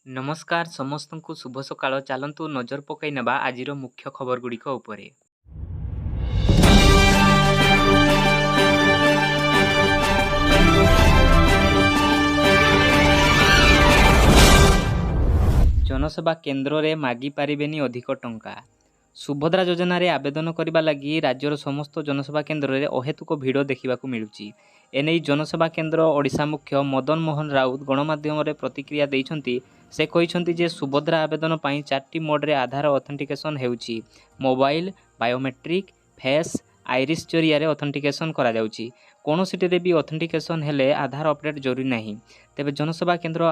ନମସ୍କାର ସମସ୍ତଙ୍କୁ, ଶୁଭ ସକାଳ। ଚାଲନ୍ତୁ ନଜର ପକାଇ ନେବା ଆଜିର ମୁଖ୍ୟ ଖବରଗୁଡ଼ିକ ଉପରେ। ଜନସେବା କେନ୍ଦ୍ରରେ ମାଗିପାରିବେନି ଅଧିକ ଟଙ୍କା। ସୁଭଦ୍ରା ଯୋଜନାରେ ଆବେଦନ କରିବା ଲାଗି ରାଜ୍ୟର ସମସ୍ତ ଜନସେବା କେନ୍ଦ୍ରରେ ଅହେତୁକ ଭିଡ଼ ଦେଖିବାକୁ ମିଳୁଛି। ଏନେଇ ଜନସେବା କେନ୍ଦ୍ର ଓଡ଼ିଶା ମୁଖ୍ୟ ମଦନ ମୋହନ ରାଉତ ଗଣମାଧ୍ୟମରେ ପ୍ରତିକ୍ରିୟା ଦେଇଛନ୍ତି। ସେ କହିଛନ୍ତି ଯେ ସୁଭଦ୍ରା ଆବେଦନ ପାଇଁ 4ଟି ମୋଡ୍ରେ ଆଧାର ଅଥେଣ୍ଟିକେସନ୍ ହେଉଛି। ମୋବାଇଲ, ବାୟୋମେଟ୍ରିକ୍, ଫେସ୍, ଆଇରିସ୍ ଜରିଆରେ ଅଥେଣ୍ଟିକେସନ୍ କରାଯାଉଛି। କୌଣସିଟିରେ ବି ଅଥେଣ୍ଟିକେସନ୍ ହେଲେ ଆଧାର ଅପଡେଟ୍ ଜରୁରୀ ନାହିଁ। ତେବେ ଜନସେବା କେନ୍ଦ୍ର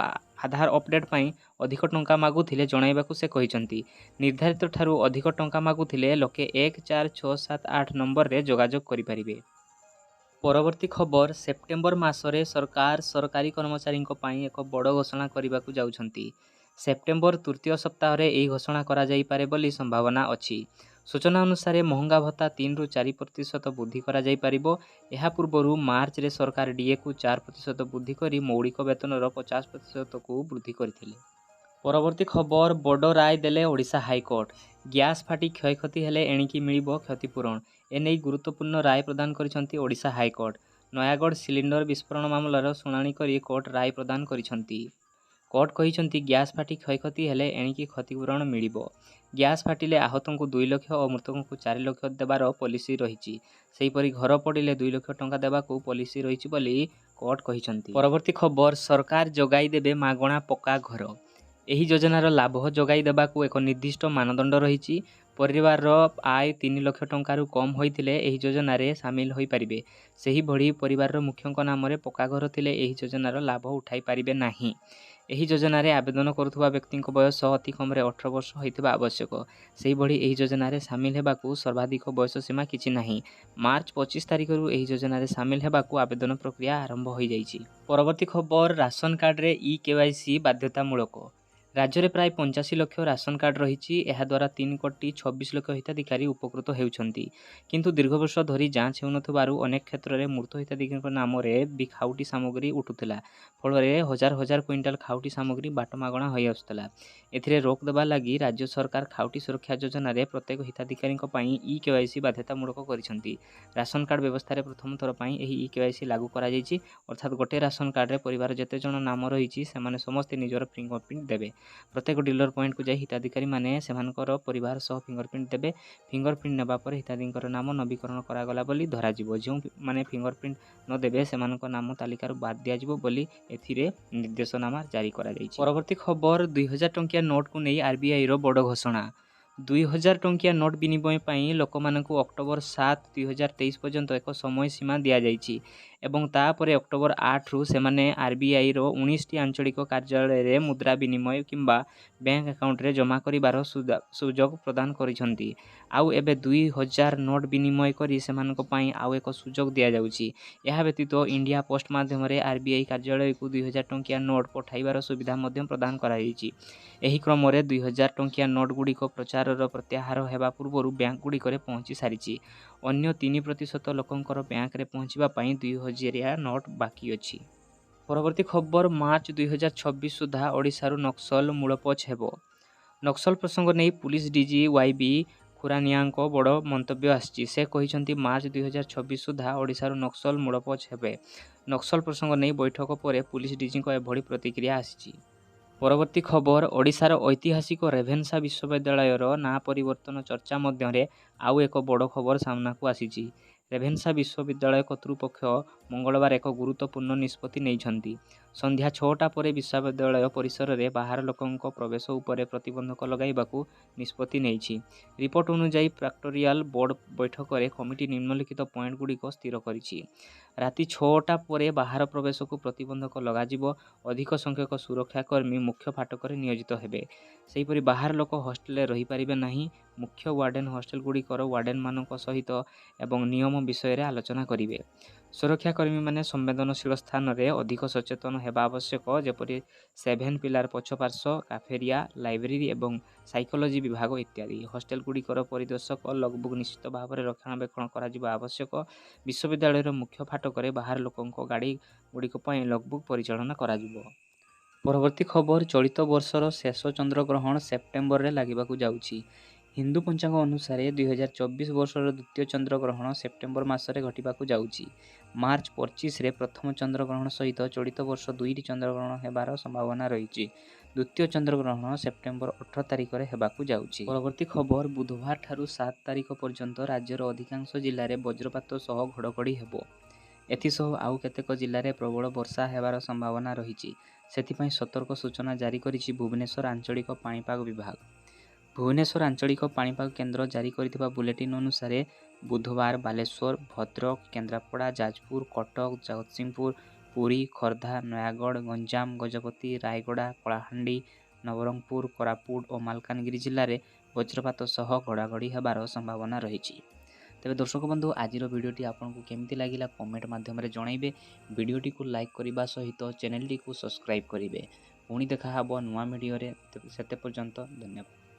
ଆଧାର ଅପଡେଟ୍ ପାଇଁ ଅଧିକ ଟଙ୍କା ମାଗୁଥିଲେ ଜଣାଇବାକୁ ସେ କହିଛନ୍ତି। ନିର୍ଦ୍ଧାରିତ ଠାରୁ ଅଧିକ ଟଙ୍କା ମାଗୁଥିଲେ ଲୋକେ 14678 ନମ୍ବରରେ ଯୋଗାଯୋଗ କରିପାରିବେ। ପରବର୍ତ୍ତୀ ଖବର, ସେପ୍ଟେମ୍ବର ମାସରେ ସରକାର ସରକାରୀ କର୍ମଚାରୀଙ୍କ ପାଇଁ ଏକ ବଡ଼ ଘୋଷଣା କରିବାକୁ ଯାଉଛନ୍ତି। ସେପ୍ଟେମ୍ବର ତୃତୀୟ ସପ୍ତାହରେ ଏହି ଘୋଷଣା କରାଯାଇପାରେ ବୋଲି ସମ୍ଭାବନା ଅଛି। ସୂଚନା ଅନୁସାରେ, ମହଙ୍ଗା ଭତ୍ତା 3ରୁ 4% ବୃଦ୍ଧି କରାଯାଇପାରିବ। ଏହା ପୂର୍ବରୁ ମାର୍ଚ୍ଚରେ ସରକାର ଡିଏକୁ 4% ବୃଦ୍ଧି କରି ମୌଳିକ ବେତନର 50%କୁ ବୃଦ୍ଧି କରିଥିଲେ। ପରବର୍ତ୍ତୀ ଖବର, ବଡ଼ ରାୟ ଦେଲେ ଓଡ଼ିଶା ହାଇକୋର୍ଟ। ଗ୍ୟାସ୍ ଫାଟି କ୍ଷୟକ୍ଷତି ହେଲେ ଏଣିକି ମିଳିବ କ୍ଷତିପୂରଣ। ଏନେଇ ଗୁରୁତ୍ୱପୂର୍ଣ୍ଣ ରାୟ ପ୍ରଦାନ କରିଛନ୍ତି ଓଡ଼ିଶା ହାଇକୋର୍ଟ। ନୟାଗଡ଼ ସିଲିଣ୍ଡର ବିସ୍ଫୋରଣ ମାମଲାର ଶୁଣାଣି କରି କୋର୍ଟ ରାୟ ପ୍ରଦାନ କରିଛନ୍ତି। କୋର୍ଟ କହିଛନ୍ତି, ଗ୍ୟାସ୍ ଫାଟି କ୍ଷୟକ୍ଷତି ହେଲେ ଏଣିକି କ୍ଷତିପୂରଣ ମିଳିବ। ଗ୍ୟାସ୍ ଫାଟିଲେ ଆହତଙ୍କୁ 2 ଲକ୍ଷ ଓ ମୃତକଙ୍କୁ 4 ଲକ୍ଷ ଦେବାର ପଲିସି ରହିଛି। ସେହିପରି ଘର ପୋଡ଼ିଲେ 2 ଲକ୍ଷ ଟଙ୍କା ଦେବାକୁ ପଲିସି ରହିଛି ବୋଲି କୋର୍ଟ କହିଛନ୍ତି। ପରବର୍ତ୍ତୀ ଖବର, ସରକାର ଯୋଗାଇ ଦେବେ ମାଗଣା ପକ୍କା ଘର। ଏହି ଯୋଜନାର ଲାଭ ଯୋଗାଇ ଦେବାକୁ ଏକ ନିର୍ଦ୍ଦିଷ୍ଟ ମାନଦଣ୍ଡ ରହିଛି। ପରିବାରର ଆୟ 3 ଲକ୍ଷ ଟଙ୍କାରୁ କମ୍ ହୋଇଥିଲେ ଏହି ଯୋଜନାରେ ସାମିଲ ହୋଇପାରିବେ। ସେହିଭଳି ପରିବାରର ମୁଖ୍ୟଙ୍କ ନାମରେ ପକ୍କା ଘର ଥିଲେ ଏହି ଯୋଜନାର ଲାଭ ଉଠାଇ ପାରିବେ ନାହିଁ। ଏହି ଯୋଜନାରେ ଆବେଦନ କରୁଥିବା ବ୍ୟକ୍ତିଙ୍କ ବୟସ ଅତି କମରେ 18 ବର୍ଷ ହୋଇଥିବା ଆବଶ୍ୟକ। ସେହିଭଳି ଏହି ଯୋଜନାରେ ସାମିଲ ହେବାକୁ ସର୍ବାଧିକ ବୟସ ସୀମା କିଛି ନାହିଁ। ମାର୍ଚ୍ଚ 25 ତାରିଖରୁ ଏହି ଯୋଜନାରେ ସାମିଲ ହେବାକୁ ଆବେଦନ ପ୍ରକ୍ରିୟା ଆରମ୍ଭ ହୋଇଯାଇଛି। ପରବର୍ତ୍ତୀ ଖବର, ରାସନ କାର୍ଡ଼ରେ ଇ-କେୱାଇସି ବାଧ୍ୟତାମୂଳକ। ରାଜ୍ୟରେ ପ୍ରାୟ 85 ଲକ୍ଷ ରାସନ କାର୍ଡ଼ ରହିଛି। ଏହାଦ୍ୱାରା 3 କୋଟି 26 ଲକ୍ଷ ହିତାଧିକାରୀ ଉପକୃତ ହେଉଛନ୍ତି। କିନ୍ତୁ ଦୀର୍ଘ ବର୍ଷ ଧରି ଯାଞ୍ଚ ହେଉନଥିବାରୁ ଅନେକ କ୍ଷେତ୍ରରେ ମୃତ ହିତାଧିକାରୀଙ୍କ ନାମରେ ବି ଖାଉଟି ସାମଗ୍ରୀ ଉଠୁଥିଲା। ଫଳରେ ହଜାର ହଜାର କୁଇଣ୍ଟାଲ ଖାଉଟି ସାମଗ୍ରୀ ବାଟମାରଣା ହୋଇଆସୁଥିଲା। ଏଥିରେ ରୋକ ଦେବା ଲାଗି ରାଜ୍ୟ ସରକାର ଖାଉଟି ସୁରକ୍ଷା ଯୋଜନାରେ ପ୍ରତ୍ୟେକ ହିତାଧିକାରୀଙ୍କ ପାଇଁ ଇ-କେୱାଇସି ବାଧ୍ୟତାମୂଳକ କରିଛନ୍ତି। ରାସନ କାର୍ଡ଼ ବ୍ୟବସ୍ଥାରେ ପ୍ରଥମ ଥର ପାଇଁ ଏହି ଇ-କେୱାଇସି ଲାଗୁ କରାଯାଇଛି। ଅର୍ଥାତ୍ ଗୋଟିଏ ରାସନ କାର୍ଡ଼ରେ ପରିବାର ଯେତେ ଜଣ ନାମ ରହିଛି, ସେମାନେ ସମସ୍ତେ ନିଜର ଫିଙ୍ଗର ପ୍ରିଣ୍ଟ ଦେବେ। ପ୍ରତ୍ୟେକ ଡିଲର ପଏଣ୍ଟକୁ ଯାଇ ହିତାଧିକାରୀମାନେ ସେମାନଙ୍କର ପରିବାର ସହ ଫିଙ୍ଗର ପ୍ରିଣ୍ଟ ଦେବେ। ଫିଙ୍ଗର ପ୍ରିଣ୍ଟ ନେବା ପରେ ହିତାଧିକାରୀଙ୍କର ନାମ ନବୀକରଣ କରାଗଲା ବୋଲି ଧରାଯିବ। ଯେଉଁମାନେ ଫିଙ୍ଗର ପ୍ରିଣ୍ଟ ନ ଦେବେ, ସେମାନଙ୍କ ନାମ ତାଲିକାରୁ ବାଦ୍ ଦିଆଯିବ ବୋଲି ଏଥିରେ ନିର୍ଦ୍ଦେଶନାମା ଜାରି କରାଯାଇଛି। ପରବର୍ତ୍ତୀ ଖବର, 2000 ଟଙ୍କିଆ ନୋଟକୁ ନେଇ ଆରବିଆଇର ବଡ଼ ଘୋଷଣା। 2000 ଟଙ୍କିଆ ନୋଟ ବିନିମୟ ପାଇଁ ଲୋକମାନଙ୍କୁ ଅକ୍ଟୋବର 7, 2023 ପର୍ଯ୍ୟନ୍ତ ଏକ ସମୟ ସୀମା ଦିଆଯାଇଛି ଏବଂ ତାପରେ ଅକ୍ଟୋବର 8ରୁ ସେମାନେ ଆରବିଆଇର 19ଟି ଆଞ୍ଚଳିକ କାର୍ଯ୍ୟାଳୟରେ ମୁଦ୍ରା ବିନିମୟ କିମ୍ବା ବ୍ୟାଙ୍କ ଆକାଉଣ୍ଟରେ ଜମା କରିବାର ସୁଯୋଗ ପ୍ରଦାନ କରିଛନ୍ତି। ଆଉ ଏବେ 2000 ନୋଟ ବିନିମୟ କରି ସେମାନଙ୍କ ପାଇଁ ଆଉ ଏକ ସୁଯୋଗ ଦିଆଯାଉଛି। ଏହା ବ୍ୟତୀତ ଇଣ୍ଡିଆ ପୋଷ୍ଟ ମାଧ୍ୟମରେ ଆରବିଆଇ କାର୍ଯ୍ୟାଳୟକୁ 2000 ଟଙ୍କିଆ ନୋଟ ପଠାଇବାର ସୁବିଧା ମଧ୍ୟ ପ୍ରଦାନ କରାଯାଇଛି। ଏହି କ୍ରମରେ 2000 ଟଙ୍କିଆ ନୋଟଗୁଡ଼ିକ ପ୍ରଚାରର ପ୍ରତ୍ୟାହାର ହେବା ପୂର୍ବରୁ ବ୍ୟାଙ୍କଗୁଡ଼ିକରେ ପହଞ୍ଚି ସାରିଛି। ଅନ୍ୟ 3% ଲୋକଙ୍କର ବ୍ୟାଙ୍କରେ ପହଞ୍ଚିବା ପାଇଁ 2 ହଜାରିଆ ନୋଟ ବାକି ଅଛି। ପରବର୍ତ୍ତୀ ଖବର, ମାର୍ଚ୍ଚ 2026 ସୁଦ୍ଧା ଓଡ଼ିଶାରୁ ନକ୍ସଲ ମୂଳପୋଛ ହେବ। ନକ୍ସଲ ପ୍ରସଙ୍ଗ ନେଇ ପୁଲିସ ଡିଜି ୱାଇବି ଖୁରାନିଆଙ୍କ ବଡ଼ ମନ୍ତବ୍ୟ ଆସିଛି। ସେ କହିଛନ୍ତି, ମାର୍ଚ୍ଚ 2026 ସୁଦ୍ଧା ଓଡ଼ିଶାରୁ ନକ୍ସଲ ମୂଳପୋଛ ହେବେ। ନକ୍ସଲ ପ୍ରସଙ୍ଗ ନେଇ ବୈଠକ ପରେ ପୁଲିସ ଡିଜିଙ୍କ ଏଭଳି ପ୍ରତିକ୍ରିୟା ଆସିଛି। ପରବର୍ତ୍ତୀ ଖବର, ଓଡ଼ିଶାର ଐତିହାସିକ ରେଭେନ୍ସା ବିଶ୍ୱବିଦ୍ୟାଳୟର ନାଁ ପରିବର୍ତ୍ତନ ଚର୍ଚ୍ଚା ମଧ୍ୟରେ ଆଉ ଏକ ବଡ଼ ଖବର ସାମ୍ନାକୁ ଆସିଛି। ରେଭେନ୍ସା ବିଶ୍ୱବିଦ୍ୟାଳୟ କର୍ତ୍ତୃପକ୍ଷ ମଙ୍ଗଳବାର ଏକ ଗୁରୁତ୍ୱପୂର୍ଣ୍ଣ ନିଷ୍ପତ୍ତି ନେଇଛନ୍ତି। ସନ୍ଧ୍ୟା 6ଟା ପରେ ବିଶ୍ୱବିଦ୍ୟାଳୟ ପରିସରରେ ବାହାର ଲୋକଙ୍କ ପ୍ରବେଶ ଉପରେ ପ୍ରତିବନ୍ଧକ ଲଗାଇବାକୁ ନିଷ୍ପତ୍ତି ନେଇଛି। ରିପୋର୍ଟ ଅନୁଯାୟୀ, ପ୍ରୋକ୍ଟୋରିଆଲ ବୋର୍ଡ ବୈଠକରେ କମିଟି ନିମ୍ନଲିଖିତ ପଏଣ୍ଟଗୁଡ଼ିକ ସ୍ଥିର କରିଛି। ରାତି 6ଟା ପରେ ବାହାର ପ୍ରବେଶକୁ ପ୍ରତିବନ୍ଧକ ଲଗାଯିବ। ଅଧିକ ସଂଖ୍ୟକ ସୁରକ୍ଷାକର୍ମୀ ମୁଖ୍ୟ ଫାଟକରେ ନିୟୋଜିତ ହେବେ। ସେହିପରି ବାହାର ଲୋକ ହଷ୍ଟେଲରେ ରହିପାରିବେ ନାହିଁ। ମୁଖ୍ୟ ୱାର୍ଡେନ ହଷ୍ଟେଲଗୁଡ଼ିକର ୱାର୍ଡେନମାନଙ୍କ ସହିତ ଏବଂ ନିୟମ ବିଷୟରେ ଆଲୋଚନା କରିବେ। ସୁରକ୍ଷାକର୍ମୀମାନେ ସମ୍ବେଦନଶୀଳ ସ୍ଥାନରେ ଅଧିକ ସଚେତନ ହେବା ଆବଶ୍ୟକ, ଯେପରି ସେଭେନ୍ ପିଲାର ପଛ ପାର୍ଶ୍ୱ, କାଫେଟେରିଆ, ଲାଇବ୍ରେରୀ ଏବଂ ସାଇକୋଲୋଜି ବିଭାଗ ଇତ୍ୟାଦି। ହଷ୍ଟେଲଗୁଡ଼ିକର ପରିଦର୍ଶକ ଲଗବୁକ୍ ନିଶ୍ଚିତ ଭାବରେ ରକ୍ଷଣାବେକ୍ଷଣ କରାଯିବା ଆବଶ୍ୟକ। ବିଶ୍ୱବିଦ୍ୟାଳୟର ମୁଖ୍ୟ ଫାଟକରେ ବାହାର ଲୋକଙ୍କ ଗାଡ଼ିଗୁଡ଼ିକ ପାଇଁ ଲଗବୁକ୍ ପରିଚାଳନା କରାଯିବ। ପରବର୍ତ୍ତୀ ଖବର, ଚଳିତ ବର୍ଷର ଶେଷ ଚନ୍ଦ୍ରଗ୍ରହଣ ସେପ୍ଟେମ୍ବରରେ ଲାଗିବାକୁ ଯାଉଛି। ହିନ୍ଦୁ ପଞ୍ଚାଙ୍ଗ ଅନୁସାରେ 2024 ବର୍ଷର ଦ୍ୱିତୀୟ ଚନ୍ଦ୍ରଗ୍ରହଣ ସେପ୍ଟେମ୍ବର ମାସରେ ଘଟିବାକୁ ଯାଉଛି। ମାର୍ଚ୍ଚ 25ରେ ପ୍ରଥମ ଚନ୍ଦ୍ରଗ୍ରହଣ ସହିତ ଚଳିତ ବର୍ଷ 2ଟି ଚନ୍ଦ୍ରଗ୍ରହଣ ହେବାର ସମ୍ଭାବନା ରହିଛି। ଦ୍ୱିତୀୟ ଚନ୍ଦ୍ରଗ୍ରହଣ ସେପ୍ଟେମ୍ବର 18 ତାରିଖରେ ହେବାକୁ ଯାଉଛି। ପରବର୍ତ୍ତୀ ଖବର, ବୁଧବାର ଠାରୁ 7 ତାରିଖ ପର୍ଯ୍ୟନ୍ତ ରାଜ୍ୟର ଅଧିକାଂଶ ଜିଲ୍ଲାରେ ବଜ୍ରପାତ ସହ ଘଡ଼ଘଡ଼ି ହେବ। ଏଥିସହ ଆଉ କେତେକ ଜିଲ୍ଲାରେ ପ୍ରବଳ ବର୍ଷା ହେବାର ସମ୍ଭାବନା ରହିଛି। ସେଥିପାଇଁ ସତର୍କ ସୂଚନା ଜାରି କରିଛି ଭୁବନେଶ୍ୱର ଆଞ୍ଚଳିକ ପାଣିପାଗ ବିଭାଗ। ଭୁବନେଶ୍ୱର ଆଞ୍ଚଳିକ ପାଣିପାଗ କେନ୍ଦ୍ର ଜାରି କରିଥିବା ବୁଲେଟିନ୍ ଅନୁସାରେ ବୁଧବାର ବାଲେଶ୍ୱର, ଭଦ୍ରକ, କେନ୍ଦ୍ରାପଡ଼ା, ଯାଜପୁର, କଟକ, ଜଗତସିଂହପୁର, ପୁରୀ, ଖୋର୍ଦ୍ଧା, ନୟାଗଡ଼, ଗଞ୍ଜାମ, ଗଜପତି, ରାୟଗଡ଼ା, କଳାହାଣ୍ଡି, ନବରଙ୍ଗପୁର, କୋରାପୁଟ ଓ ମାଲକାନଗିରି ଜିଲ୍ଲାରେ ବଜ୍ରପାତ ସହ ଘଡ଼ଘଡ଼ି ହେବାର ସମ୍ଭାବନା ରହିଛି। ତେବେ ଦର୍ଶକ ବନ୍ଧୁ, ଆଜିର ଭିଡ଼ିଓଟି ଆପଣଙ୍କୁ କେମିତି ଲାଗିଲା କମେଣ୍ଟ ମାଧ୍ୟମରେ ଜଣାଇବେ। ଭିଡ଼ିଓଟିକୁ ଲାଇକ୍ କରିବା ସହିତ ଚ୍ୟାନେଲଟିକୁ ସବସ୍କ୍ରାଇବ୍ କରିବେ। ପୁଣି ଦେଖା ହେବ ନୂଆ ଭିଡ଼ିଓରେ, ସେତେ ପର୍ଯ୍ୟନ୍ତ ଧନ୍ୟବାଦ।